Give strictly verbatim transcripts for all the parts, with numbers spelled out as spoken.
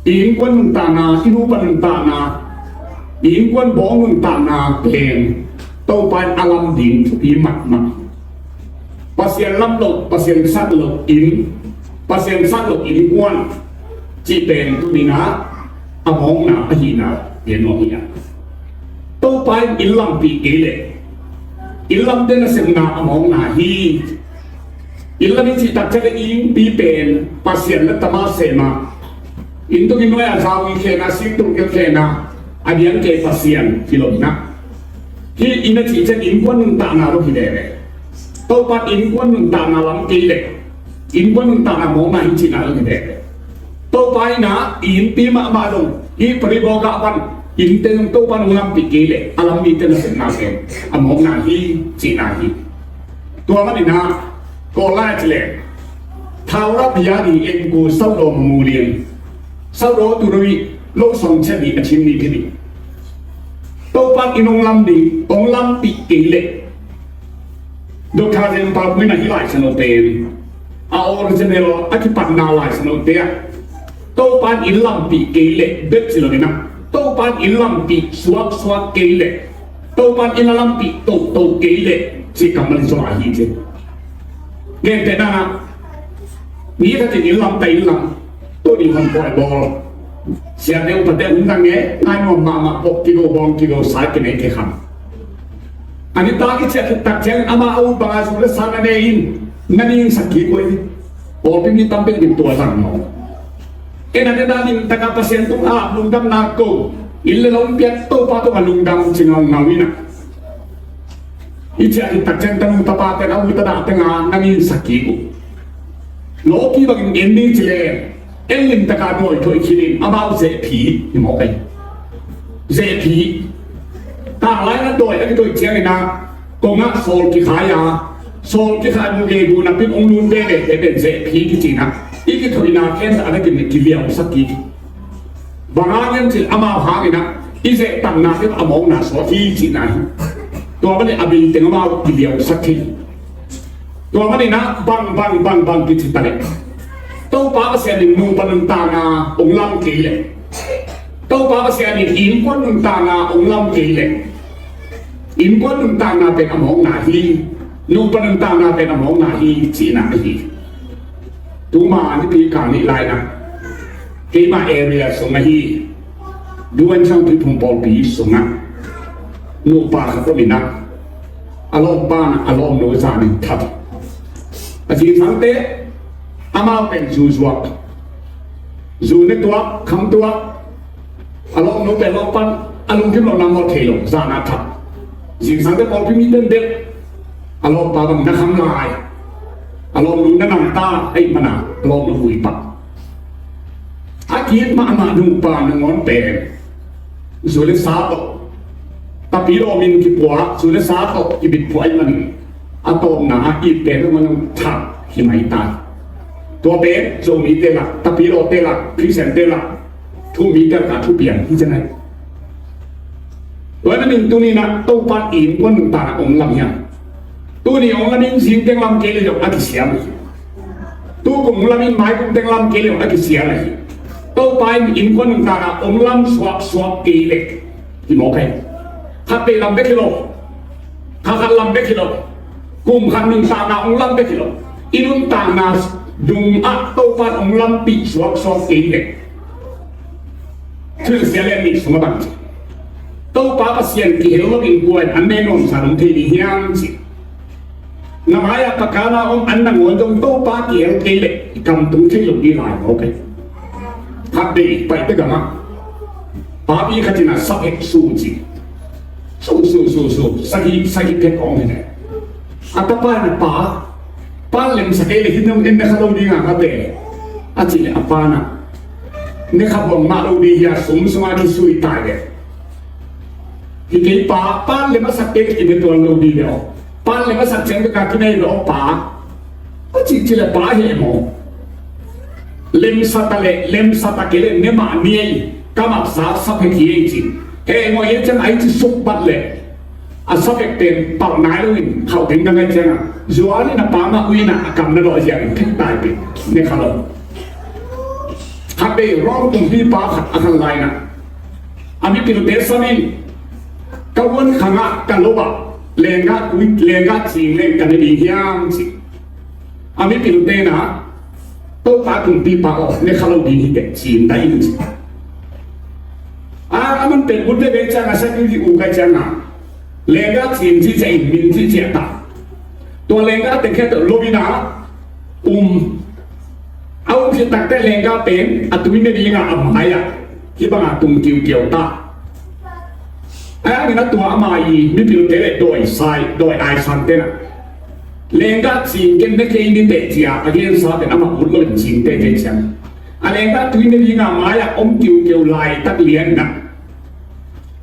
I innkuan nuntakna, i nupa nuntakna, i innkuan bawng nuntakna pen Topa in a lam ding thupi mahmah. Pasian lam lo, Pasian sak lo inn, Pasian sak lo innkuan cih pen tuni-in a mawkna ahihna gen nuam hi a. Topa in inn lampih kei leh inn lamte nasepna a mawkna hi. Inn lam i cih tak ciang i innpi pen Pasian le tama sem a, inn tung inn nuai a zau i khen a, sik tung i khen a, a diang kei Pasian hi lo hi na. Hih inn a cih ciang innkuan nuntakna lo hi lele. Topa in innkuan nuntakna lam kei leh innkuan nuntakna mawkna hi cihna lo hi lele. Topa in a i innpi mahmah zong, hih paribaw gah pan innte zong Topa in hong lampih kei leh a lam mite nasepna pen a mawkna hi cihna hi. Tua manin a Kawl lai a ci leh, ထာဝရဘုရားသည် အိမ်ကို စောင့်တော်မမူလျှင် စောင့်တော်သူတို့၏ လုပ်ဆောင်ချက်သည် အထင်သည်ဖြစ်သည်. Topa in hong lam ding, hong lampih kei leh, Doctor Zen Pau Pui na hih laisano pen a original a kipatna laisanote ah Topa in inn lampih kei leh bek ci lo hi na. Topa in inn lampih suaksuak kei leh, Topa in inn a lampih tohtoh kei leh cih kammal in zong ahi ci. Gentehna ah, mi khat in inn lam ta, inn lam, tuni hong pawi bawl, siate upate hong dang e, ngai nuam mahmah, pok kigo, bawng kigo, sai kinei kikham. A nitak i ciah khit tak ciangin amah a ut banga zu le sa na ne in, na ning sak kik uh hi. Pawlpi mi tam pen in tua zang maw? En a ne na ning taka Pasian tung a lungdamna ko, inn le lo hong piak Topa tungah lungdam ci ngaungau in a, i ciah khit tak ciang tanu tapate na ut a dah teng a na ning sak kik uh. Lawpi bangin en ni ci le, en lim taka dawi thoih khit in amau zehphi hi mawk ei. Zehphi. Tanglai na dawi a kitoih ciangin a, kong ah sawl kikhai a, sawl kikhai mu gegu napin ong nun veve te pen zehphi kici na. I kithoihna khensat a vekin kiliausak kik. Bang hang hiam cih leh amau hangin a, i zehtakna khit a mawkna suak hi cihna hi. Tua manin a bei teng amau kiliausak hi. Tua manin a bang bang bang bang kici ta leh, Topa Pasian in nupa nuntakna hong lam kei leh, Topa Pasian in innkuan nuntakna hong lam kei leh, innkuan nuntakna pen a mawkna hi, nupa nuntakna pen a mawkna hi cihna ahi. Tuma nipi kal nih lai-in a, keima area sung ahi, Duan Sang Tuiphum pawlpi sungah nupa khat om in a, a lawmpa in a lawmnu zanin that. A zingsangte amau pen zu zuak, zu ne tuak, kham tuak. A lawmnu pen lawmpa in a lungkim lo, na ngawt thei lo, zana that. Zingsangte pawlpi mite in bel a lawmpa bang na kham lai, a lawmnu na nang ta ahih manin a lawmnu vui pah. A ki-it mahmah nupa nangawn pen zu le sa tawh, tapidaw min kipua, zu le sa tawh kibit phuah ahih manin a tawpna a it pen nangawn thah hi mai ta. Tua pen Zomite lak, tapidawte lak, Khristiante lak, thu mite lak a thupiang hi ci-in a hi. Tua ahih manin tuni-in a Topa in innkuan nuntakna hong lam hiam? Tuni hong lam in zing teng lam kei leh zong a kisiam hi. Tu kum hong lam in mai kum teng lam kei leh zong a kisiam hi. Topa in innkuan nuntakna hong lam suaksuak kei leh hi mawk ei. Khat vei lam bek hi lo, kha khat lam bek hi lo, kum khat nuntakna hong lam bek hi lo, i nuntakna dung ah Topa in hong lampih suaksuak kei leh thil sia lian nih sungah bang ci, Topa Pasian kihel loin kua in an nei nuamsa dong thei ding hiam ci. Na mai-ah pakana om an nangawn zong Topa kihel kei leh i kam tung thei lo ding lai mawk ei. Khat vei Paite gamah papi khat in a saphek su ci. Su, su, su, su, sagih, sagih phek kong hi ne. A tapa in a, pa, pa lemsa kei leh hih nong en ne kha lo ding a, ka te, a cih leh a pa in a, ne kha buang mah lo ding hi a, sum sungah kisui tai leh. Hi kei pa, pa lem a sak kei leh kine tuan lo ding hi aw. Pa lem a sak ciang bek a kinei lo aw pa. A cih ci leh pa heh maw? Lemsa ta leh, lemsa ta kei leh ne mah ni ei, ka maksa saphek hi ei ci. Heh maw, hih ciang a i ci suk bat leh a saphek pen palh nai lo in khauh ding ka ngaih ciangin a, zuan in a pa mah ui in a, a kam na lawh ziau in phek tai pen ne kha lo. Khat Bei Rom kumpipa khat a khan lai-in ah, a mipilte sam in, ka huan khangah ka lo ah lenggah tui, lenggah cing leng ka ne ding hiam ci. A mipilte in ah, Topa kumpipa aw, ne kha lo ding hi teh, ci-in dai in ci. A, a man pen ut veve ciang a, security u kai ciang a, lenggah cing ci ciang in min ci ciang ta. Tua lenggah teng khe tawh lo in ah um. A um khit takteh lenggah pen a tui ne dingah a mai-ah hih bangah tung kiukiau ta. A, a min a tua a mai-i mipilte le dawi sai, dawi ai sante in ah, lenggah cing ken ne kei ni teh ci-a a gensa pen amah ut lo in cing tete ciang, a lenggah tui ne dingah mai-ah om kiukiau laitak lian in ah,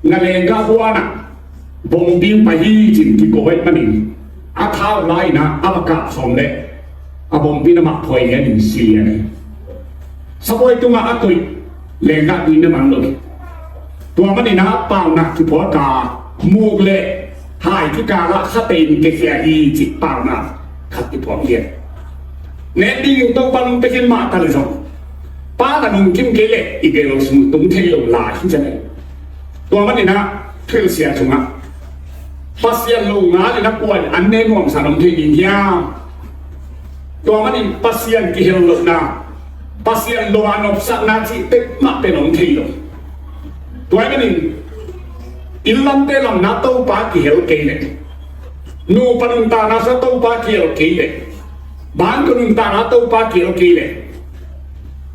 na lenggah huan ah bombi pai hi ci-in kikawi manin, a thau la-in ah a va kap sawm leh a bombi in amah phuai lian in si lian hi. Sabuai tungah a koih, lenggah tui ne mang lo hi. Tua manin ah paunak kiphuak a, muk le hai kikal ah khatein kikhia hi cih paunak khat kiphuak lian. Nek ding Topa nong pia khin mah ta leh zong, pa na nong kim kei leh i gel sung tung thei lo lai hi ci leh. Tua manin ah thuhilhsia sungah Pasian lo ngal in a kua in an ne nuamsa nong thei ding hiam? Tua manin Pasian kihel lohna, Pasian lo a nopsakna cih pek mah pen om thei lo. Tua ahih manin inn lamte lamna Topa kihel kei leh, nupa nuntakna sung Topa kihel kei leh, bangkua nuntakna Topa kihel kei leh,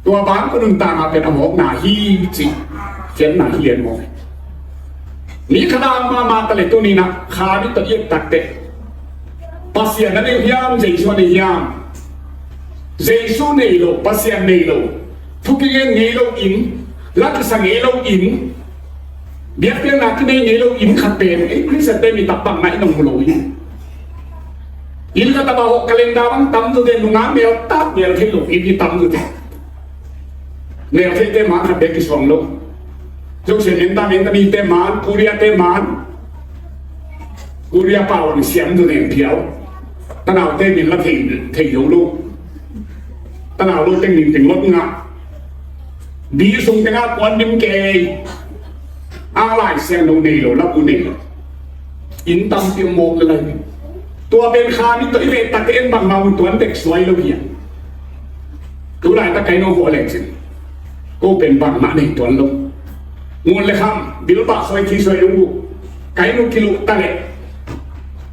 tua bangkua nuntakna pen a mawkna hi cih khiatna hi lian mawk. Mi khat a mahmah ta leh tuni-in ah kha mi tawh i et takteh, Pasian a nei uh hiam, Jesu a nei hiam? Jesu nei lo, Pasian nei lo, thu kingen ngei lo inn, la kisa ngei lo inn, biakpiakna kinei ngei lo inn khat pen ei Khristiante mi tak bangmah in hong mu lo hi. Inn khat a bah hawh calendar bang tam zaw te, nunga mel tak mel thei lo inn hi tam zaw te. Mel theite man khat bek kisuang lo. Joseph Menta, Menta mite man, Korea te man, Korea pau ang siam zaw nen phiau. Tanaute min la thei, thei zo lo. Tanau lo teng min teng lot ngah. Bi sung tengah kuan dim kei. A Lai Siangtho nei lo, labu nei lo. Inn tampi om mawk le lai. Tua pen kha mi tawh i veh takteh en bangmah mun tuan tek suai lo hi a. Tu laitak ka inn hong hawh leh cin, ko pen bangmah nei tuan lo. Ngun le kham, bilbah suai, thi suai, ung uh. Ka inn uh kiluh ta leh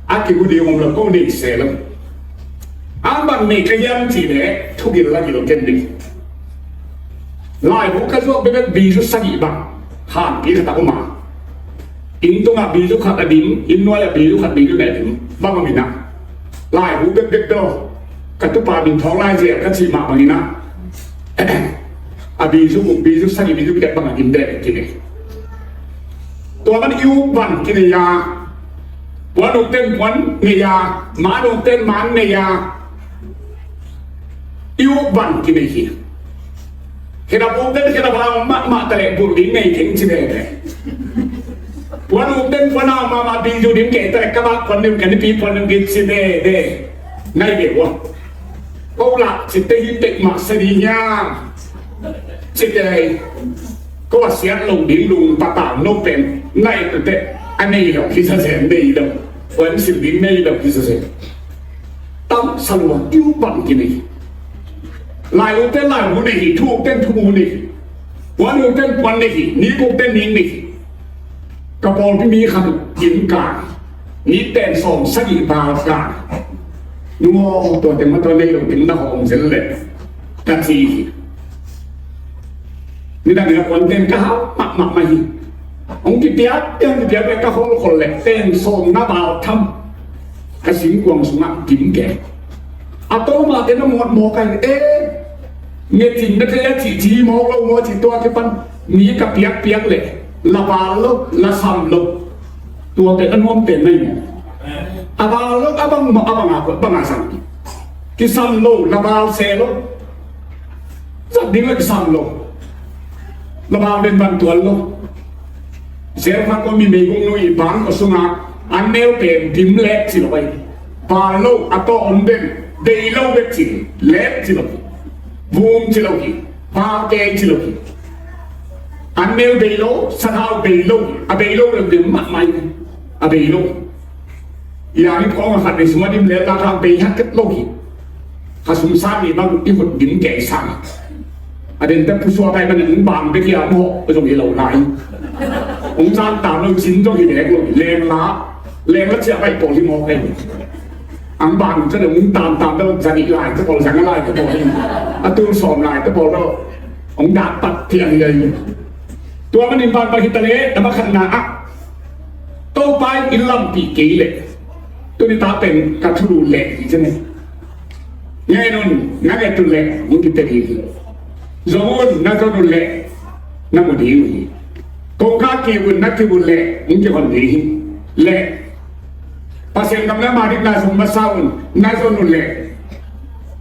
a kihu ding om lo, ko nei se lo. A bang nei ka hiam cih leh thugil la gil ken ding. Laibu ka zuak bekbek bizu sagih bang hanpi khat a om a, inn tungah bizu khat a dim, inn nuai-ah bizu khat, bizu nih a dim bang om in ah, laibu bekbek bel ka tupa min Thawng Lai Zel ka cih mah bangin ah, a bizu guk, bizu sagih, bizu giat bang a dim deh kinei. Tua man i uk bang kinei a, puan ukten puan nei a, man ukten man nei a, i uk bang kinei hi. Khedap ukten khedap a om mahmah ta leh bur ding nei keng ci veve. Puan ukten puan a om mahmah, bizu dim kei ta leh ka bak puan dim, ka nipi puan dim kei ci veve. Nai ve ua. Ko lah cite hi pek mah se ding hiam? Cite ko a siat lo ding lung patau no pen nai tute a nei lo hi sa zen, nei lo. Puan sil ding nei lo hi sa zen. Tam sa lua, i uk bang kinei. Lai ukten laibu nei hi, thu ukten thubu nei hi. Puan ukten puan nei hi, nik ukten nik nei hi. Ka pawlpi mi khat in ka, ni ten sawm sagih val ka, nung aw, tua teng mah tua nei lo teng na hawm zel leh, ka ci hi. Nidang in a puanten ka hau mahmah mah hi. Hong kipiak, hong kipiak leh ka hawlkhol leh ten sawm na val tham. Ka singkuang sungah kim keng. A tawmate na mawt mawk a hi. Eh, ngecin na thei a cihcih mawk lo maw, ci tua kipan mi ka piakpiak leh la val lo, la sam lo. Tuate a nuamte na hi maw? A val lo, a bang maw, a bang a, bang a sam. Kisam lo, la val se lo. Zat ding la kisam lo. La val den ban tuan lo. Zel kha ko mi meiguk nu i bang ko sunga an neu pen dim lek ci lo ai. Val lo, a tawh om den, dei lo bek ci, lek ci lo. Vum ci lo hi. Pau kei ci lo hi. An mel bei lo, sathau bei lo, a bei lo lo ding mahmah hi. A bei lo. Ia ni kong a khat ni suma dim le ta kha bei hak ket lo hi. Kha sum sa ni bang i hut dim kei sa. A den ta pu sua kai man ung bang be kia mo zong i lo lai. Ung zang tam lo cin zong i bek lo leng la. Leng la cia bai pol hi mo kai. Ang bang ca dong tam tam dong zang i lai ca pol zang lai ca pol hi. A tu som lai ca pol lo. Ong dak pat thiang hi lai. Tua man in bang bang hi ta le, ta ma khat na a. Topa in lampi kei le. Tu ni ta pen ka thulu le hi ca ne. Ngai nun, na ngai tu le, ong ki te di hi. Zong un, na zong un le, na mu di hi. Kong ka ki un, na ki un le, ong ki hon di hi. Le. Pasian gam na ma dik na zong masa un, na zong un le.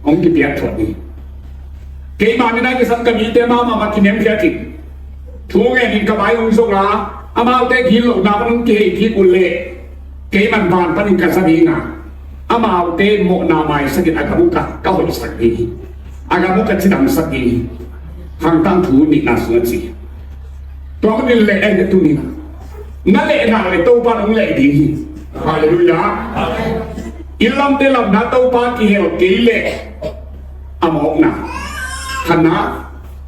Ong ki piak thuak hi. Keima ni na ki sam ka mite ma ma ma ki nem piak hi. Thu ngen in ka bai ong zong a, amaute gil lo na ong ki hei ki un le. Keiman ban panin ka sa ding a. Amaute mawhna maisak in a gam uh ka, ka hoihsak ding hi. A gam uh ka cidamsak ding hi. Hangtang thu nihna sung a ci. Tua manin leh ei tu nihna. Na lehna le Topa nong leh ding hi. Halleluiah. I lamte lamna Topa kihel kei leh a mawkna. Khatna.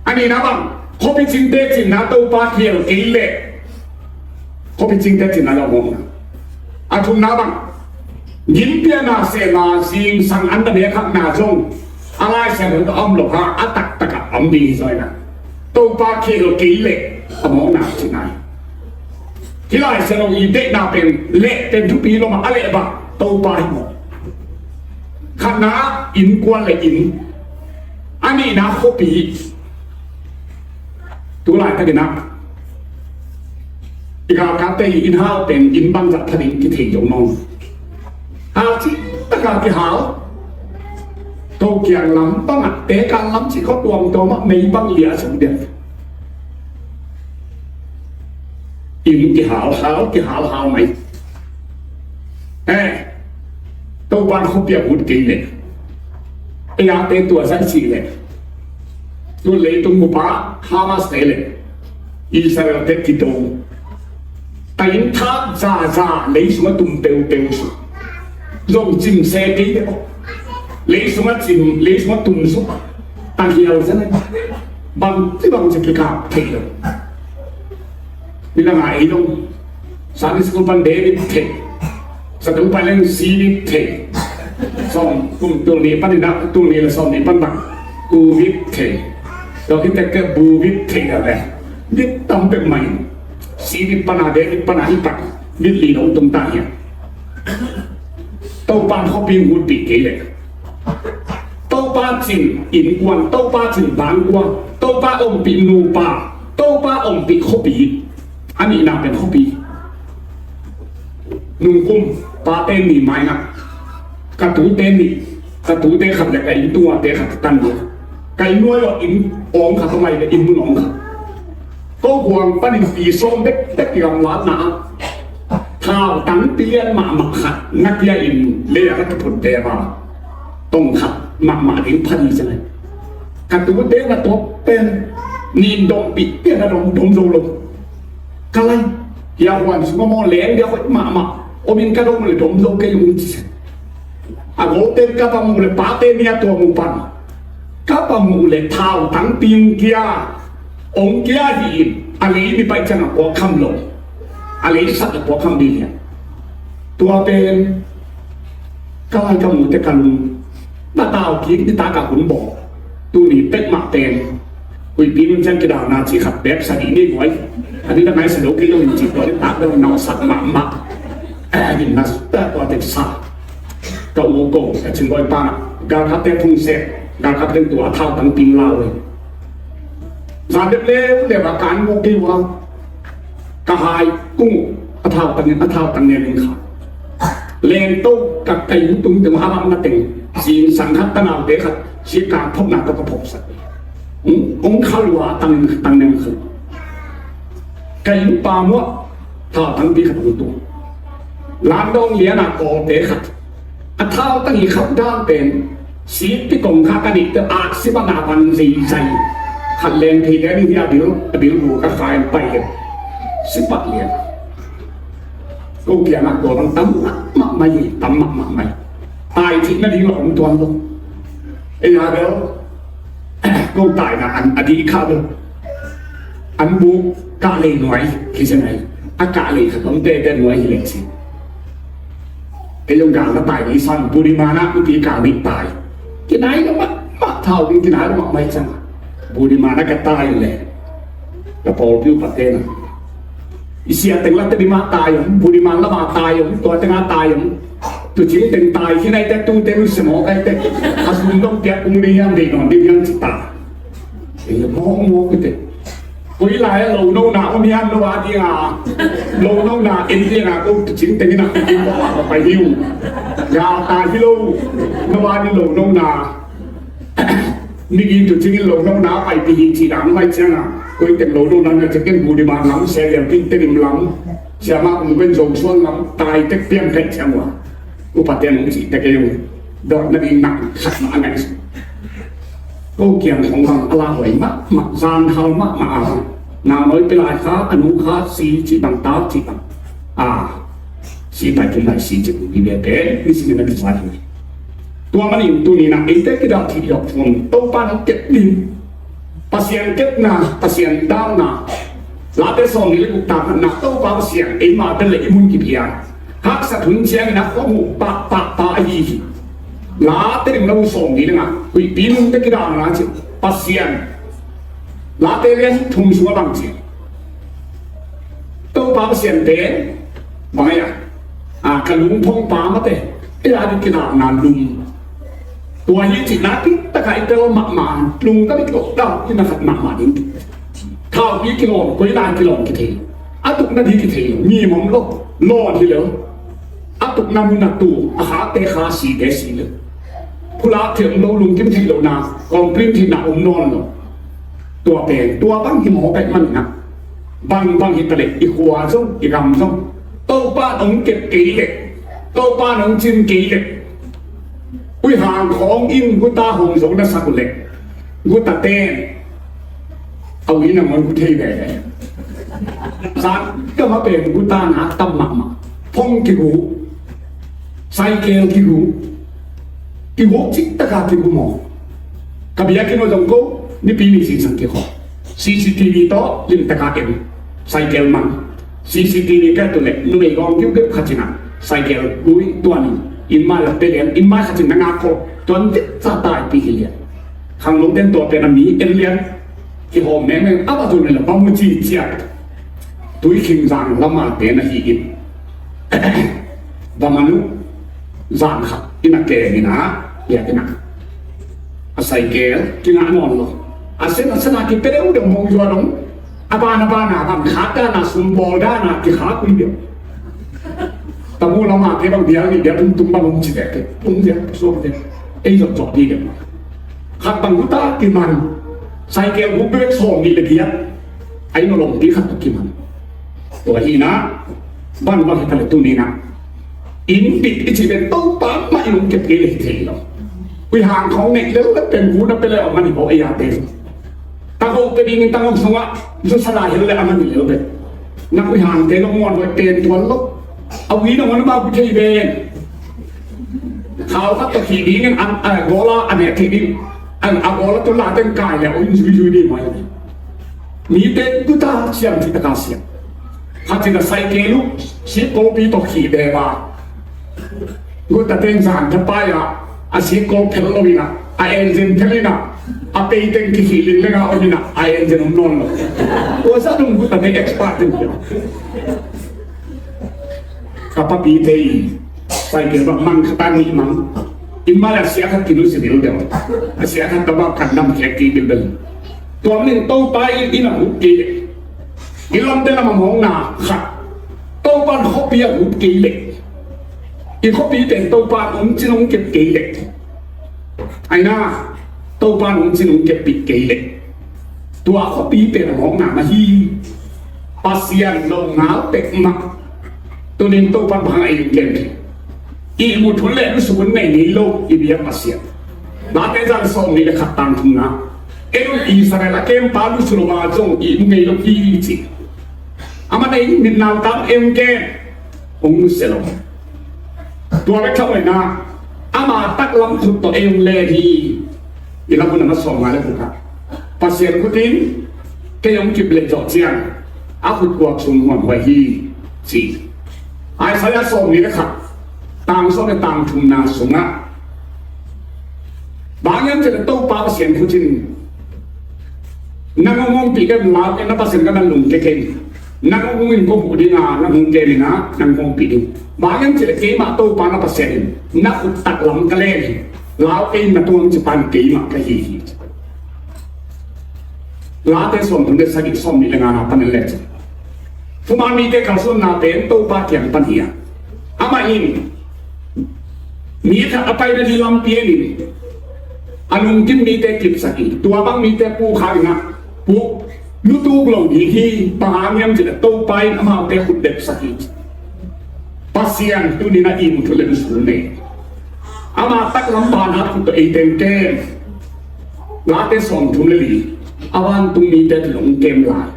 A nihna bang. Khuapi cingte cinna Topa kihel kei leh khuapi cingte cinna lo mawkna. A thumna bang, gimpiakna sehna zingsang an na biakkhakna zong a Lai Siangtho tawh a om lo kha a taktak ah a om ding hi zaw hi na. Topa khel kei leh a mawkna cihna hi. Hih Lai Siangtho i deihna pen leh pen thupi lo mah a leh bang Topa hi mawk. Khatna innkuan le inn, a nihna khuapi. Tu laitakin ah i galkapte i inn hau pen inn bangzah pha ding kithei zo nawn. Hau cih taka kihau. Ko kiang lam bangah tekan lam cih khuatuam tuam ah mei bang liah sung diam. Inn kihau hau kihau hau mai. Eh, Topan khuapi a ut kei leh, ei a te tua zai cih leh, tu leitung bupa Hamas te leh Israel te kidong. Tain thak zaza lei sungah tum peupeu sung. Zong cim se kei leh lei sungah cim, lei sungah tum sung. Tang hial zan bang ci bang ci kikap thei lo. Ni na ngai ei dong. Sunday school pan David thei. Satu pan leng David thei. Som kum tul ni pan ina tul ni la som ni pan bang. Covid thei. Dok hi tek ke buvid thei da le. Bit tam pek mai. David pan a David pan a hi pan. Bit li dong tung ta hian. Topan khuapi ngut pi kei leh. Topa cin innkuan, Topa cin vankuan, Topa ompih nupa, Topa ompih khuapi. A nihna pen khuapi. Nungkum pate ni mai na. Ka tute ni, ka tute khat le ka inn tungate khat tan ni. Ka inn nuai aw inn awng khat aw mai le inn mun awng khat. Ko huang panin pi sawm bek bek i gamlatna ah thau tangpi lian mahmah khat na kia in lei a ka kiphut te va tong khat mahmah ding pha ding ci lai. Ka tute na tuak pen nin dongpih pian a dong dong zo lo. Ka lai hia huan sung a maw leng dia hoih mahmah om in ka dong le dong zo kei ung ci se. A golte ka pa mu le pate ni a tua mu pan. Ka pa mu le thau tangpi ung kia. Ong kia hi in a lei mi pai ciang a pua kham lo. A lei sak a pua kham ding hi. Tua pen ka lai ka mu te ka lung. Na tau kik ni ta ka hun bo. Tu ni pek ma pen. Ui pi mun ciang kidau na ci khat bek sa di ni guai. A ni ta ngai sa lo kei lo in ci tua ni ta dau nau sak ma ma. A ni na ta tua te sa. Ka u ko ka cin guai pa na. Gal ka te thung se. Gal ka te tua thau tangpi lau. Zan dep leuleu a kan mawk kei ua. Ka hai kung a thau tangin a thau tang nen in kha. Len to ka kai tung teng ha bang na teng. Sin sang khat ta nau te khat. Si ka phok na to ka phok sak. Ung kha lua tang tang nen kha. Kai pa muah thau tang pi khat ung tu. Lan dong lian a ko te khat. A thau tang i khap dan pen sik pi kong kha ka nih te aksi bang a van zeizai. Khat leng thei te ding hi a bil, a bil bu ka khai pai le. Si pak lian. Ko kiangah tua bang tam mahmah mai, tam mahmah mai. Tai cih nading lo om tuan lo. Ei a bel, ko taina an a dih kha bel. An bu kah lei nuai, khi se ngai. A kah lei khat om tete nuai hi leh si. Kei zong gal na tai ni san, bu di mana uti kah nih tai. Kinai lo mahmah, thau ding kinai lo mahmah mai cang. Bu di mana ka tai le. Ka pawlpi upa te na. I sia teng la te di ma tai om, bu di mana la ma tai om, tua teng a tai om. Tu cing teng tai, khi nai te tu te nu se mo kai te. A sum dong piak kung di hiam dei non di hiam ci ta. Mawk mawk te. Koi lai lo no na om hiam no a ding a. Lo no na en ding a ko tu cing teng na. Pai hiu. Ya ta hi lo. No a di lo no na. Migin tu cingin lo no na pai pi hi ci dang mai ciang a. Koi teng lo no na na cikin bu di ma lam sia lian pin te dim lam. Sia ma kum ben zong suan lam tai tek piang kai ciang wa. Upa te nong ci tek e yung. Dot na ding nak khat ma angai. Ko kiang khong bang a la hoi mahmah, zan hal mahmah a. Na noi pe lai kha, a nu kha, si ci bang ta ci bang. A, si pai kin lai si ci bang, ni be pe, ni si ni na ki sa hi. Tua manin tuni na, eite kidah thih hiok thum, Topa nong kep ding. Pasian kepna, Pasian dauna. Late sawm ni le guk ta na, Topa Pasian, eima bel le i mun kipia. Haksat hun ciangin a khuamuh pah, pah, pah ahi hi. Late ding lo sawm ni le nga, huihpi nungte kidang na ci, Pasian. Late lian thum sung a bang ci. Topa Pasian te, bang a, a ka lungphong pa mate, ei a ding kidang na lum. Tua hi cih na pi, taka i tel mahmah, lungdam i tlok dam, i na khat mahmah ding. Thau pi kilawm, koi lai kilawm kithei. A tukna ding kithei, mi mawm lo, lawn hi lo. A tukna mun a tu, a khate kha si te si lo. Phulak thei om lo, lungkim thei lo na, complain thei na om nawn lo. Tua pen, tua bang hi mawk pai man na. Bang bang hi ta leh, i khua zong, i gam zong. Topa nong kep kei leh, Topa nong cin kei leh. Ui hang khawng in guta hong zo na sak uh leh. Guta ten. A ui nangawn gu thei ve ve. Sa, ka ma pen guta na tam mahmah. Phong kigu. Cycle kigu. Kigu cik taka kigu maw. Ka biakinn ah zong ko, nipi ni sinsang kikhawm. C C T V tawh limtaka en. Cycle mang. C C T V ka tu leh, numei gawng kiu kep khat cina. Cycle gui tuan in. Inn mai la pe lian, inn mai khat cina ngak ko. Tuan dik sa tai pi hi lian. Khangno ten tua pen a mi en lian. Kihawm mengmeng a va tu leh la bang mu ci ciat. Tui khing zang lama te na hi in. Bamanu zang khat ina keng ina, ya ina. A cycle kina nawn lo. A sen a sen a kipedeu deuh mong zua dong. A ban a ban a ban khat dana sum bawl dana kikhak ui deuh. Tamu lama te bang bial ni bial tung tung bang um ci deuh te. Tung deuh suak deuh. Ei zot zot di deuh. Khat bang guta kiman. Cycle guk bek sawm ni le giat. Ai no lawmpi khat tuk kiman. Tua hi na, ban ban hi ta le tu ni na. Inn bit i ci pen Topa mah in hong kep kei le hi thei lo. Ui hang khawng neih lel le pen gu na pe le a man hi baw ei a te. Ta ho pe ding ta ngok sungah zu sa la hel le a man hi lel le. Na ui hang te nong muan hoi pen tuan lo. A ui nong muan ba gu thei ben. Khau khat ta khi ding an, a, gola a ne thei ding. An a gola tu la ten kai le ui zui zui di mai. Mite guta siam ci taka siam. Khat cina cycle uh, si kopi tawh khih ve va. Guta teng zan tha pai a, a si ko phel lo ina, a engine phel ina, a pei teng kikhih ling lenga om ina, a engine om nawn lo. Tua sa dong guta teng expert teng pia. Ka papi tei, cycle bang mang khata ni mang. Inn mai a sia khat kinu si bil deuh. A sia khat tawh bang kan dam khek ki bil bil. Tua min Topa in inn a hut kei leh. I lamte lam a mawkna khat. Topa in khuapi a hut kei leh. I khuapi pen Topa in hong cin hong kep kei leh. Aina, Topa in hong cin hong keppih kei leh. Tua khuapi pen a mawkna mah hi. Pasian lo ngal pek mah. Tunin Topa in bang a inn kem hi. I mut hun le lusuk hun nei ngei lo i biak Pasian. Late zan sawm nih le khat tang thumna. Ei un Israel a kempa lusu lo a zong ihmu ngei lo hi ci. Amah na i mit nau tam ei un kem, hong nusia lo. Tua bek thamhoihna, ama taklam khut tawh ei hong len hi. I Lakuna sawmnga le guk ah, Pasian khut in kei hong kip leh zawh ciang a khut kuak sung muanhuai hi, ci. Isaiah sawmnih le khat, tang sawm le tang thumna sungah, bang hiam cih leh Topa Pasian khut in, nang hong ompih kei un, lau kei na Pasian ka na lungkia kei in. Nang hong in ko huh ding a, nang hong kem in a, nang hong ompih ding. Bang hiam cih leh keimah Topa na Pasian in na khut taklam ka len hi. Lau kei in na tung, ci pan keimah ka hi hi. Late sawmthum le sagih, sawmnih le ngana panin le ci. Thuman mite kalsuanna pen Topa kiang pan hi a, amah in mi khat a paina ding lampi en in, a lungkim mite kipsak hi. Tua bang mite pukha in a, puk lutuk lo ding hi. Bang hang hiam cih leh Topa in amaute khut bepsak hi. Pasian tuni-in a ihmu thulem sung nei. Ama taklam banah khut tawh ei teng kem. Late sawmthum le li, a vantung mite tawh hong kem lai.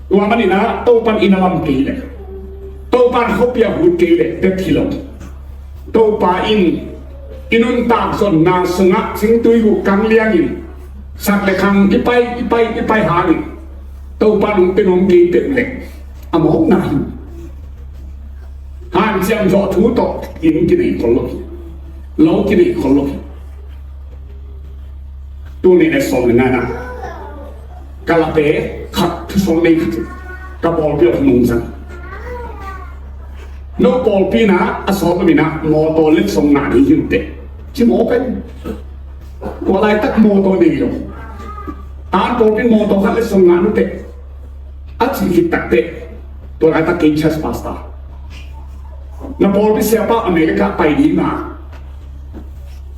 Tua manin a Topa in i na lam kei leh, Topa in khuapi ah hut kei leh bek hi lo. Topa in i nuntak zonna sungah cingtui guh kang liangin sak le khang i pai, i pai, i pai hangin Topa in hong pia nuam kei peuh leh a mawkna hi. Hanciam zawh thu tawh inn kinei khol lo hi. Lo kinei khol lo hi. Tuni le sawm le ngana ka late khat thusuak nei khat hi. Ka pawlpi ah nung zang. No pawlpi na a sawt lo mi na mawtaw letsong ngah ding hi uh teh, ci mawk a. Tua laitak mawtaw nei lo. An pawlpi mawtaw khat letsong ngah nu teh, a ci khit tak teh, tua laitak kei church pastor, na pawlpi siapa America pai ding a,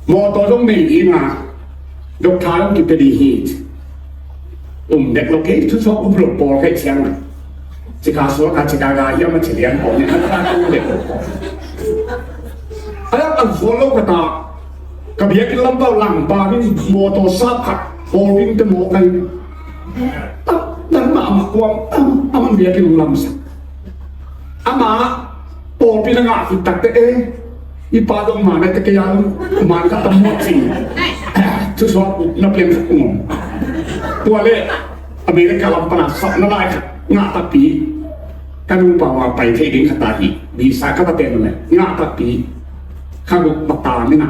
mawtaw zong nei ding a, doctor zong kipia ding hi. Um dek lo, kei thusuak um lo pawl kei ciang a. Cika suak a cika ga hiam a ci lian pawl ni a ta tu dek lo pawl. A lam an suak lo ka ta. Ka biakinn lam pau lang pa min mawtaw sap khat pawl min te maw kai. Tam, tam ma ma kuam, tam, a man biakinn lam sak. Ama pawlpi na ngah khit tak teh, eh, i pa dong man a teh kei a man ka tam mawk cing. Thusuak na piang khat kong om. Tua leh America lam pan a sapna lai khat ngah takpi. Ka nupa va pai thei ding khat ahi, visa ka va ten leh ngah takpi. Kha guk va ta ni na.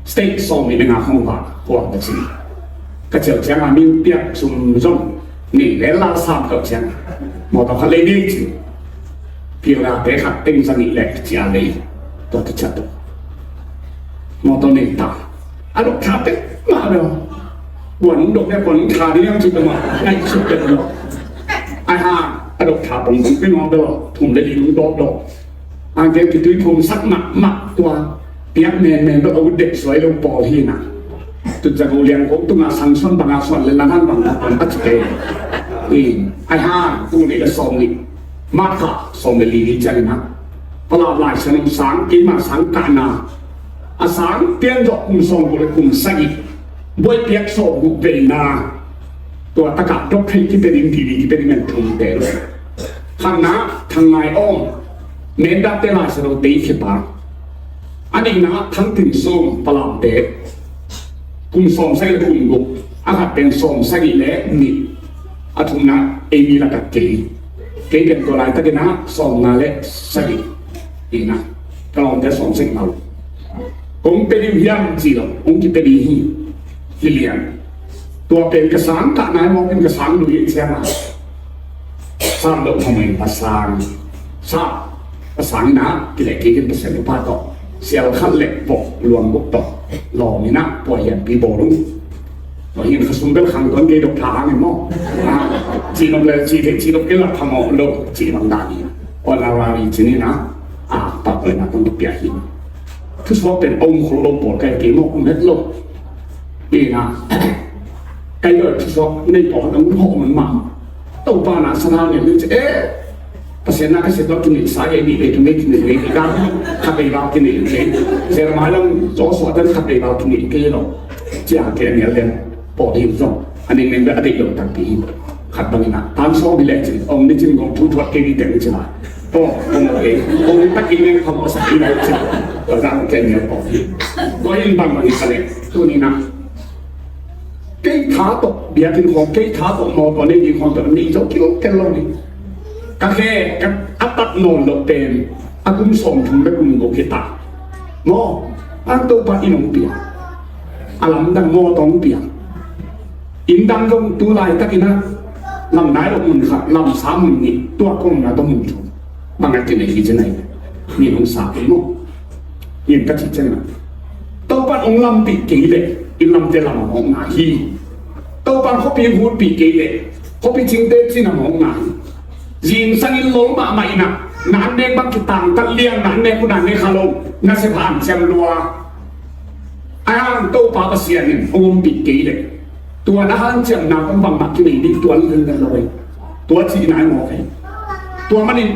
State sawmnih le nga khong va kuang ka ci. Ka cial ciang a min piak sum zong nei le la sam kau ciang a, mawtaw khat lei ding ci. Pialate khat teng za nih le ci a lei. Tua ta ciat tua mawtaw nei ta. A dok tha pek mah lo. Kuan dok le kuan tha ding ci ta mah. Ngai suk pek lo. Ai ha, a dok tha pong pong pek mah lo. Thum le li dok dok. Angte kitui phum sak mahmah tua. Piak menmen bek a ut dek suai lo pawl hi na. Tut za go liang ko tunga sang suan banga suan le lan han bang ta pon a ci te. I, ai ha, tu ni le sawm ni. Mat kha sawm le li ni ciang na. Palam Lai Siangtho sang, keima sang kahna. A sang pian zawh kum sawm guk le kum sagih. Buai piak sawm guk veina. Tua takah doctrine kipia ding, dili kipia ding men thum te. Khatna, Thang Ngai Awng, Mendap te Lai Siangtho te i khia pa. A nihna, Thang Tin Sum, Palamte, kum sawm sagih le kum guk. A khat pen sawm sagih le nih. A thumna, ei mi lakah kei. Kei pen tua laitakin a sawmnga le sagih. Ina, ka lawmte sawm sagih mau. Kong pia ding hiam ci lo, kong kipia ding hi. Hi lian. Tua pen ka sang kah nai mawk in ka sang lui in ciang a. Sang lo khamai pa sang. Sa, pa sang ina, kileh kik in Pasian upa tawh. Sial khat le pok luang buk tawh. Lawm ina, pua hian pi bawl ung. Tua hin khasum bel khang tuan kei dok tha hang in maw. Ci nop le, ci thei, ci nop kei la tha maw lo, ci bang dan hi. Honorary ci ni na. A, pa pen na tong pia hi. Thusuak pen om khol lo pawl kai kei maw, om het lo. Ina. Kai lo thusuak nei pawl na mun ho man ma. Topa na sana ne ni, eh. Pasian na ka siat lo kini sa ye ni le tu ne kini le ka. Kha bei lo kini le. Jeremiah lam Joshua tan kha bei lo kini ke lo. Cia ke ni le. Pawl hi zong a nengneng bek a deih lo takpi hi. Khat bangin ah tan sawm hi leh cin, ong ni cin, kong thu thuat kei ni teng cin ah, aw, kong ong ei, ong ni tak i neng khawm a sak hi lai cin, tua zah kong ken ni a pawl hi. Tua in bang bangin a leh tuni-in ah kei tha tawh biakinn khawng, kei tha tawh mawtaw nei ding khawng tawh nei zo kilkel lo ni. Ka khe ka a tat nawn loh pen a kum sawmthum bek um lo hi ta. Maw, a Topa inn hong pia, a lamdang mawtaw hong pia. Inn dang zong tu laitakin ah lam nai lo mun khat, lam sa mun nih, tua kong na tawh mun thum bang a kinei hi ci nai. Min hong sa kei maw? Min ka cih ciangin ah Topa'n hong lampih kei leh inn lamte lam a mawkna hi. Topa'n khuapi hutpih kei leh khuapi cingte cin a mawkna hi. Zingsang inn lol mahmah in ah na an nek bang kitangtat liang, na an nek hun a nek kha lo, na sepha an ciam lua. A hang Topa Pasian in hong ompih kei leh tua na hanciamna kong bangmah kinei ding tua lel lo ei. Tua cihna i mawk ei. Tua manin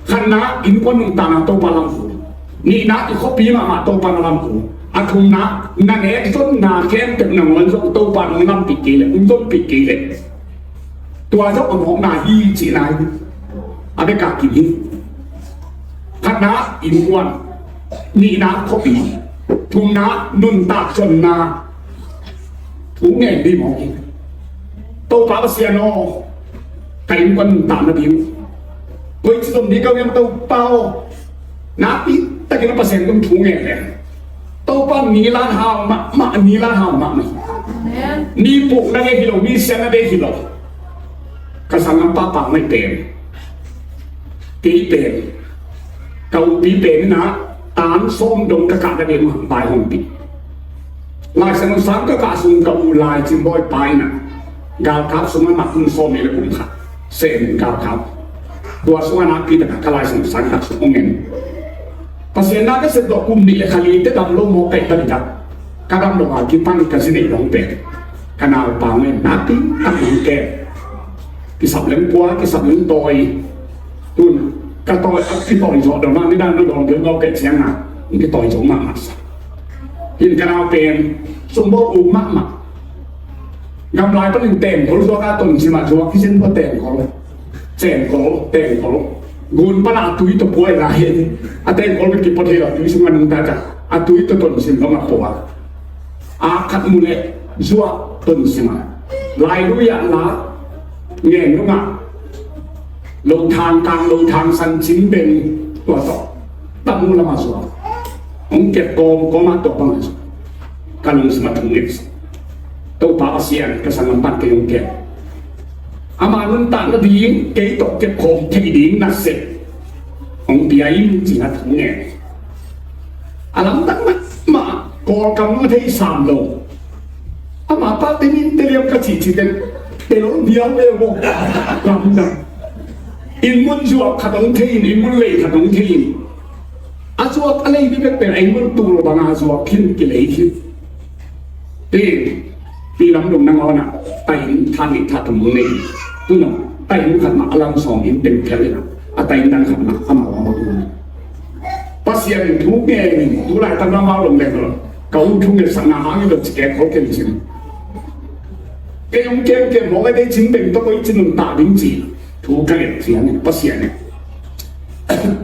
khatna, innkuan nuntakna Topa lam kul. Nihna, i khuapi mahmah Topa na lam kul. A thumna, na nek zonna khempeuh nangawn zong Topa nong lampih kei leh, nong zonpih kei leh, tua zong a mawkna hi cihna hi. A bek a kim hi. Khatna, innkuan. Nihna, khuapi. Thumna, nuntak zonna. Thu ngen ding mawk hi. Topa Pasian aw, ka innkuan nuntakna ding koici zom ding ka hiam Topa aw? Nakpi takin a Pasian tung thu ngen leng Topa ni lan hau mahmah, ni lan hau mahmah. Amen. Ni pukna ding hi lo, ni siatna ding hi lo. Ka sanggampa Pau Ngaih pen, kei pen, ka upi pen in ah tan sawm dong ka kah nading uh vaihawmpih. Lai Siangtho sang ka kah sung ka u Lai Cin Bawi pa in ah galkap sungah mah kum sawm nih le kum khat sem in galkap. Tua sungah nakpi takah ka Lai Siangtho sang kah sung hong en. Pasian na ka sep tawh kum nih le kha li teh dam lo maw, kaih ta ding ah, ka dam lo a kipan ka zi neih dong pen ka naupa Ngaih nakpi tak hong kem. Kisap leng pua, kisap leng tawi. Tun ka tawi, a kitawi zawh dong a, nidang na dawng deuh ngau kei ciangin kitawi zo mahmah sa. Hin ka nau pen sumbaw um mahmah. Gamlai panin tengkol zuak a, ton sim a zuak hi sin, pua tengkol, tengkol, tengkol. Gun pan a tui tawh pua hi lai hi. A tengkol bek kipua thei lo, tui sungah nungta ka, a tui tawh ton sim lo mah pua. A khat mu leh zuak ton sim a. Lai lui ah la ngen nungah lo thang kang, lo thang san cin beng tua tawh tam mu lamah zuak. Hong kep kawmkawm a tua bangah zuak. Ka lungsim a thung nek sa. Topa Pasian, ka sanggampa in kei hong kem. Ama nuntakna ding kei tawh kep khawm thei ding nasep hong pia in, ci-in a thung ngen. A lamdang mahmah, Kawlkam nung a thei sam lo. Ama pate min te liam ka cihcih ten, te lo biau le vo. Lamdang. Inn mun zuak khat hong thei in, inn mun lei khat hong thei in. A zuak a lei bek pen a inn mun tul banga zuak khin, kilei khin. Te, pi lam dong nangawn ah, tai inn tha nih tha thum hong nei. Tun ah, tai inn khat mah a lam sawm inn teng phial in ah, a tai inn dang khat mah amau a hong tung. Pasian in thu ngen in, tu laitak na amau dong leng lo. Ka u thu ngen sakna hang in lo ci kek khol ken cin. Kei hong kem kem mawk a, kei cin beng tawh koi cin nuntak ding ci. Thu ka ngen ciangin Pasian in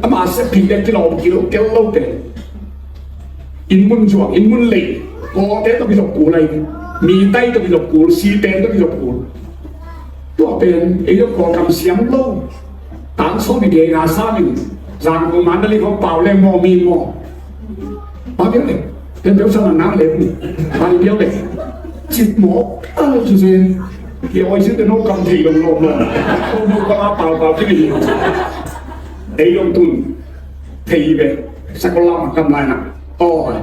ama sepih le kilawm kilkel lote, inn mun zuak, inn mun lei, Kawlte tawh kizop kul lai, Mitai tawh kizop kul, Sipen tawh kizop kul. Tua pen ei zong Kawlkam siam lo. Tan sawm nih le nga sam in Zangkong, Mandalay khawng pau leng maw, mi maw? Pa biau le, ten biau sa nang le, pa biau le. Cit maw, a lo su sen. Ki oi su te no kam thei lo lo lo. Ko no ka ma pau pau ki ni. Ei lo tun. Thei ve. Sa ko lam kam lai na. Oi.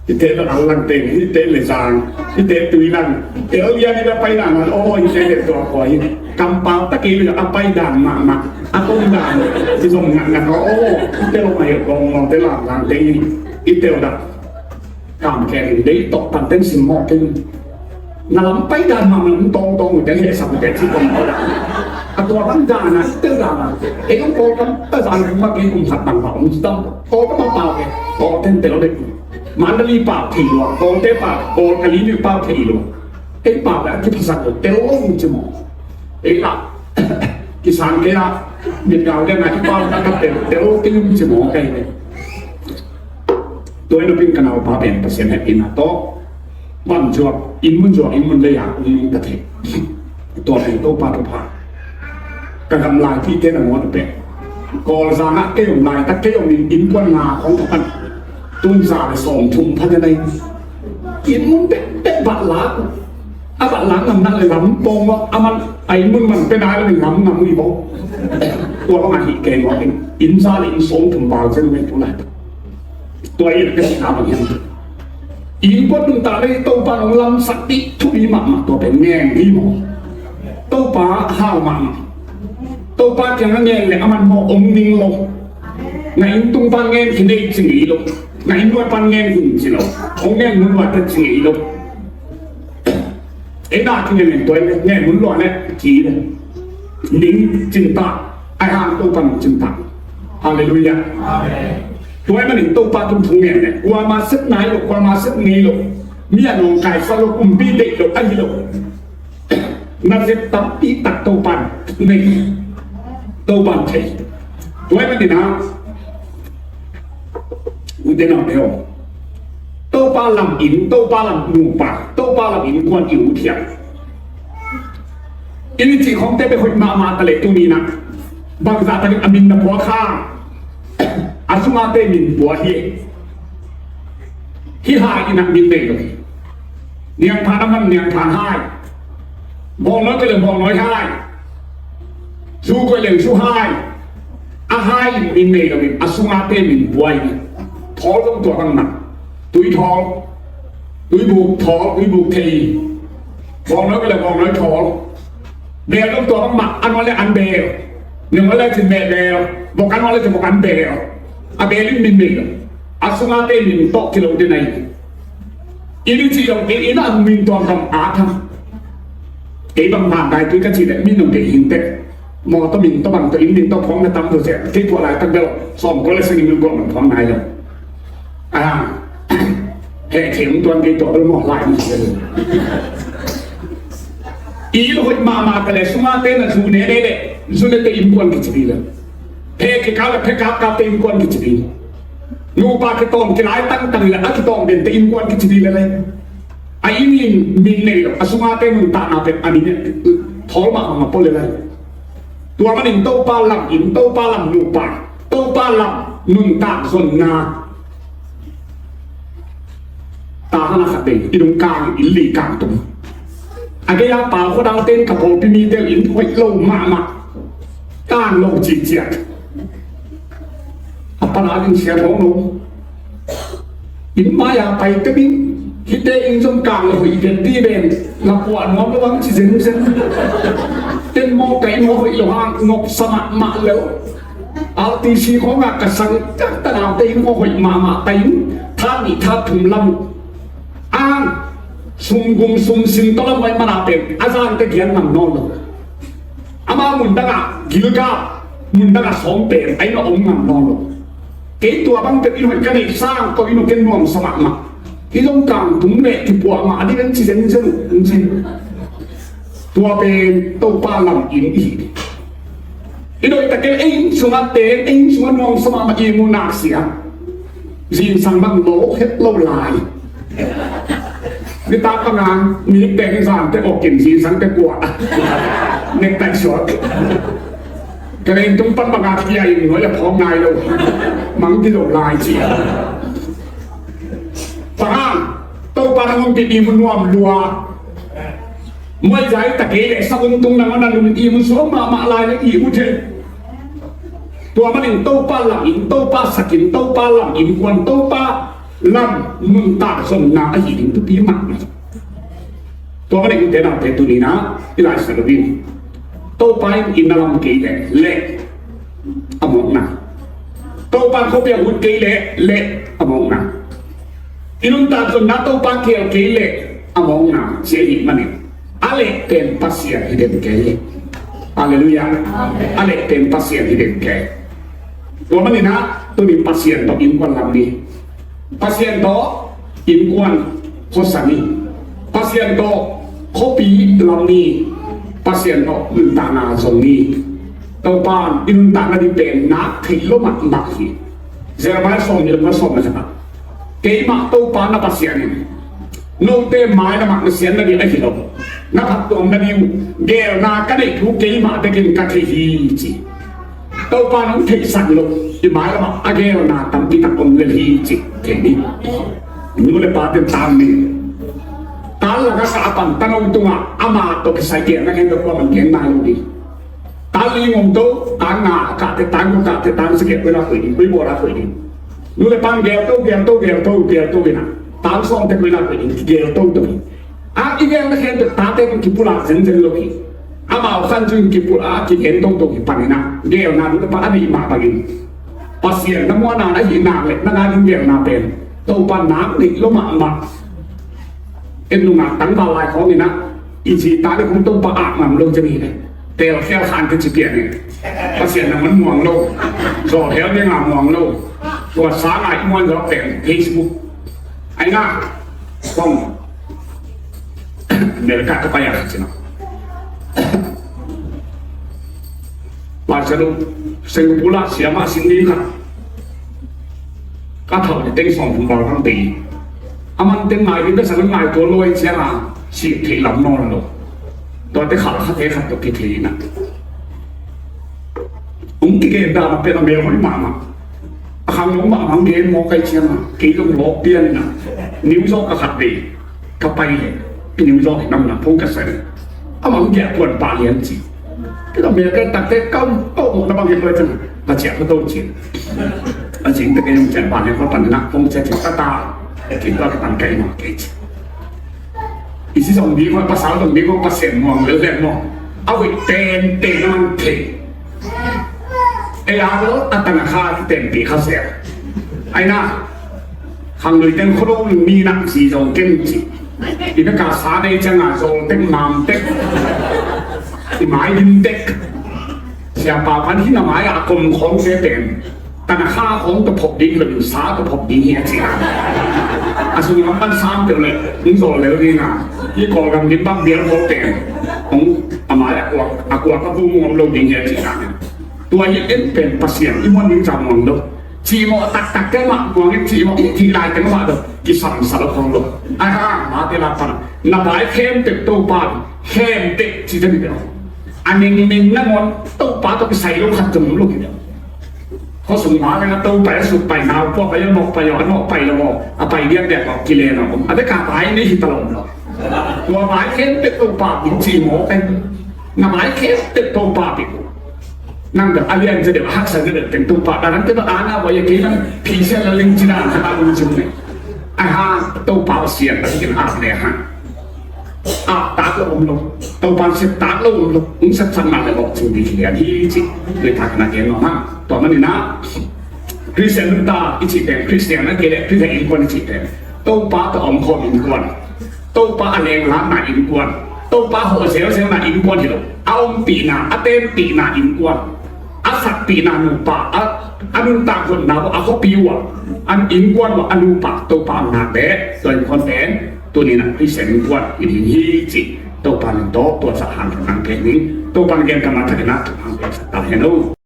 Hihte le Al lang teng, hihte le Zang, hihte Tui lang. Tel lian hihte pai dan, oi, hihte le tua koi. Kampau tak i a pai dan mahmah. A tong dan. Hih zong ngat ngat, oi. Hihte lo mai gong lo te lang lang teng. Hihte lo dak. Kam ken dei tok tan ten sim mawk ken. Na lam pai dan mahmah, na lam tawngtawng uh teng hehsak uh teng cih kong tawh dah. A tua bang dan a, tel dan a. Ei ong Kawlkam a zan kum bang kei kum khat bang bang ong ci tam. Kawlkam a pau kei, Kawlten tel dek. Mandalay pau thei lua, Kawlte pau, Kawl Kali mi pau thei lua. Ei pau le a kiphasak lo tel lo ci maw. Ei la kisang kei a mit gau le ngai pau le ka tel tel lo ci maw kei le. Tua ina pin ka naupa pen Pasian hehpihna tawh van zuak, inn mun zuak, inn mun lei a um nung ta thei. Tua pen Topa thupha. Ka gamlai pite na muat pen Kawlzang ah kei om laitak kei om in innkuan nga khong ka pan. Tun za le sawm thum pha te nei. Inn mun pek pek bat lak. A bat lak ngam nak le lam pawng maw, a man a inn mun man pe nai le lam ngam ui maw. Tua bang a hih kei maw, inn za le inn sawm thum bal zen mai tu laitak. Tua in ka sihna bang hiam? Innkuan nuntak le Topa nong lamsak dih thupi mahmah, tua pen ngen dih maw? Topa hau mahmah. Topa kiang a ngen le a man maw om ning lo. Na inn tung pan ngen khin ei ci ngei lo. Na inn nuai pan ngen khin ci lo. Hong ngen mun nuai pan ci ngei lo. Ei na kingen in tua in ngen mun lua le ki le. Ning cinta. Ai hang Topa nong cinta. Halleluiah. Amen. Tua ahih manin Topa tung thu ngen le kuama sep nai lo, kuama sep ngei lo. Mi a nawngkaisa lo, kumpi deih lo ahi lo. Na sep tampi tak Topa nei. Topa thei. Tua ahih manin a Ute naute aw, Topa lam inn, Topa lam nupa, Topa lam innkuan i ut hiam? I cih khawngte bek hoih mahmah ta leh tuni-in ah bangzah takin a min na pua kha, a sungate min pua hi. Hih hai in ah min nei lo hi. Niangthan a man niangthan hai. Bawngnawi koih leng bawngnawi hai. Zu koih leng zu hai. A hai in min nei lo in a sungate min pua hi. Thawl zong tua bangmah. Tui thawl. Tui buk thawl, tui buk thei. Bawngnawi koih leng bawngnawi thawl. Beel zong tua bangmah, an ua le an beel. Neng ua le cin meh beel. Bok an ua le cin bok an beel. A beel in min nei lo. A sungate min tawh kilo ding ahi. I ni ci zong kei inn a min tuam tuam a tham. Kei bang hang dai tui ka ci leh min nong kei hing teh. Mawtaw min tawh bang tawh inn min tawh phawng na tam tawh sia. Kei tua laitak bel sawm kua le sagih min kua bang phawng nai lo. A heh thei hong tuan kei tua bel mawh lai mi ci. I inn hoih mahmah ka leh sungate na zu ne ne leh zu ne te innkuan kici ding lo. Phe kikau le phe kapkapte innkuan kici ding. Nupa kitawng kilai tangtang le a kitawng dente innkuan kici ding lel lai. A inn in min nei lo, a sungate nuntakna pen a min thawl mahmah pua lel lai. Tua manin Topa lam inn, Topa lam nupa, Topa lam nuntak zonna. Tahan a khat dei, i dung kang, i li kang tung. A gei a pau khuadau ten ka pawlpi mite in hoih lo mahmah. Kang lo cikciak. A pana in sia thawng lo. In mai a pai te ding. Hite in zong kang lo hoih den ti ben. La puah nuam lo ang ci zenzen. Ten maw kai maw hoih lo hang ngop sa mahmah lo. R T C khawngah ka sang tak tanaute in aw hoih mahmah ta in, tha nih tha thum lam uh. Ang sum gum sum sim tawh lam hoih mana pen a zangte giat ngam nawn lo. Amau mundangah gilgal, mundangah sawm pen a in a om ngam nawn lo. Kei tua bang pek in hoih ka neih sang tawh in uh ken nuamsa mahmah. Hih zong kang tung leh kipuah mah a ding an ci zenzen uh an ci. Tua pen Topa lam in i hi. I doih tak kei ei sungah ten, ei sungah nuamsa mahmah i mu nak sia. Zingsang bang lo het lo lai. Nitak banga mi teng zan te okin zingsang te kua. Nek tai suak. Ka leng tung pan banga kia in nuai a phawng nai lo. Mang ti lo lai cia. Pahang Topa nang hong pi i mu nuam lua. Muai zai ta kei le sa um tung nang a na lum i mu suak mahmah lai le i mu thei. Tua manin Topa lam in, Topa sak in, Topa lam innkuan, Topa lam nuntak zonna ahi ding thupi mahmah. Tua manin ute naute tuni-in ah i Lai Siangtho in Topa in inn a lam kei leh leh a mawkna. Topa in khuapi a ut kei leh leh a mawkna. I nuntak zonna Topa kial kei leh a mawkna ci ahih manin a leh pen Pasian hi den kei. Halleluiah. A leh pen Pasian hi den kei. Tua manin ah tuni Pasian tawh innkuan lam ni. Pasian tawh innkuan khuasa ni. Pasian tawh Khuapi lam ni, Pasian tawh nuntakna zong ni. Topa in i nuntakna ding pen nak theih lo mahmah hi. Jeremiah sawm nih le sawm le khat ah, keimah Topa na Pasian in note mailamah na sian nading ahi lo, na phattuam nading uh geelna ka neih thu keimah bekin ka thei hi, ci. Topa nong theihsak loh i mailamah a geelna tampi tak om lel hi, ci. Thei ni. Nu le pa ten tam ni. Tal laka ka a pan tano tungah ama tawh kisai geelna khen tawh kua man gen nai lo ding. Tal li ngom to, tal nga kah te, tal guk kah te, tal sagih koi la koi ding, koi bawl la koi ding. Nu le pa in geel to, geel to, geel to, geel to in a, tal sawm te koi la koi ding, geel to to hi. A i geelna khen tawh tate kipulak zenzen lo hi. Amau khan zui kipulak, kigen toto hi panin a, geelna nu le pa a neih mah bangin Pasian na muanna na hih nak le na ngak ding geelna pen Topa nak neih lo mahmah. En nungak tangval lai khawng in a, i zi ta le khawng Topa ak ngam lo ciang hi le, telkhial khan ka ci pian in. Pasian na man muang lo, zawlhel ding a muang lo. Tua sang a i muan zawk pen Facebook. Ai na, khawng America ka pai a ka ci na. Pastor Singapore ah siama sin ding khat, ka thau ni teng sawm thum val kan tei. A man teng ngai ding ka sa ngai tua lo ai ciang a, si thei lam nawn lo. Tua te khal khat te khat tua kithei na. Ong kigen dan a pen a mel hoi mahmah. A khang nong mah mang gen mawk kai ciang a, kei zong lawk pian in a, New York a khat vei ka pai le, New York hi nam na phone ka sa in a, a mang gen puan pah lian ci. Kei zong mel kai tak te kam to mawk na bang gen loi ciang a, ka ciah ka to ci. A cing te kei zong ciah pah lian ka pan na phone ciah ci ka ta, kei tua ka pan kai mawk kei ci. I si zong ding maw, pasal zong ding maw, Pasian muang lel lel maw. A hoih tenten na man thei. Ei a lo a tana kha ki tenpih kha sia. Ai na, khang lui teng khualo mi nak si zong ken ci. I na ka sa nei ciang a zol tek nam tek, i mai din tek. Siapa pan hi na mai a kom khawng te pen. Tana kha khawng tawh phop ding lo, sa tawh phop ding hi a ci a. A sung lam pan sam teuh le, hong zawl lel ding a. Hi Kawlgam ding bang bial khawng pen, hong a mai a kuak, a kuak a bum ngom lo ding hi a ci a. Tua hi en pen Pasian i muan ding ca muang lo. Cimawh taktak kei mah muang in cimawh i cih lai teng mah lo. Kisam sa lo khawng lo. Ai ha, mate la pan. Na bai khem tek Topa, khem tek ci teng tek. A ningning nangawn Topa tawh kisai lo khat zong om lo hi. Khuasung ma le na to pai a suk pai nau pua pai a mawk pai a nawh pai lo maw, a pai diakdiak maw, kile na om a bek a pai nei hi ta lo om lo. Tua pai khem pek Topa bik ci maw pen. Na pai khem pek Topa bik. Nang dah a lian zedeuh a haksa zedeuh teng Topa dah nang te dah ana wa ya kei nang phi sia la ling ci dah khat a lung zung ne. Ai ha Topa sian dah kin a le ha. A tak lo om lo. Topa siat tak lo om lo. Ung sat san ma le bok cing di lian hi ci. Lui tak na gen no ha. Tua man ni na. Christian nun ta i ci pen, Christian na kei le Christian innkuan i ci pen. Topa tawh om khawm innkuan. Topa a leng lam na innkuan. Topa hawh zelzel na innkuan hi lo. A ompihna, a tenpihna innkuan. A sakpihna nupa, a, a nuntak hotna uh, a khuapi uh, a innkuan uh, a nupa, Topa a ngak le, tua innkuan pen, tuni na Christian innkuan, i ding hi ci, Topa nin tawh, tua sa han nang pen ning, Topa nin gen ka ma thak ina, Topa nin sa ta hen o.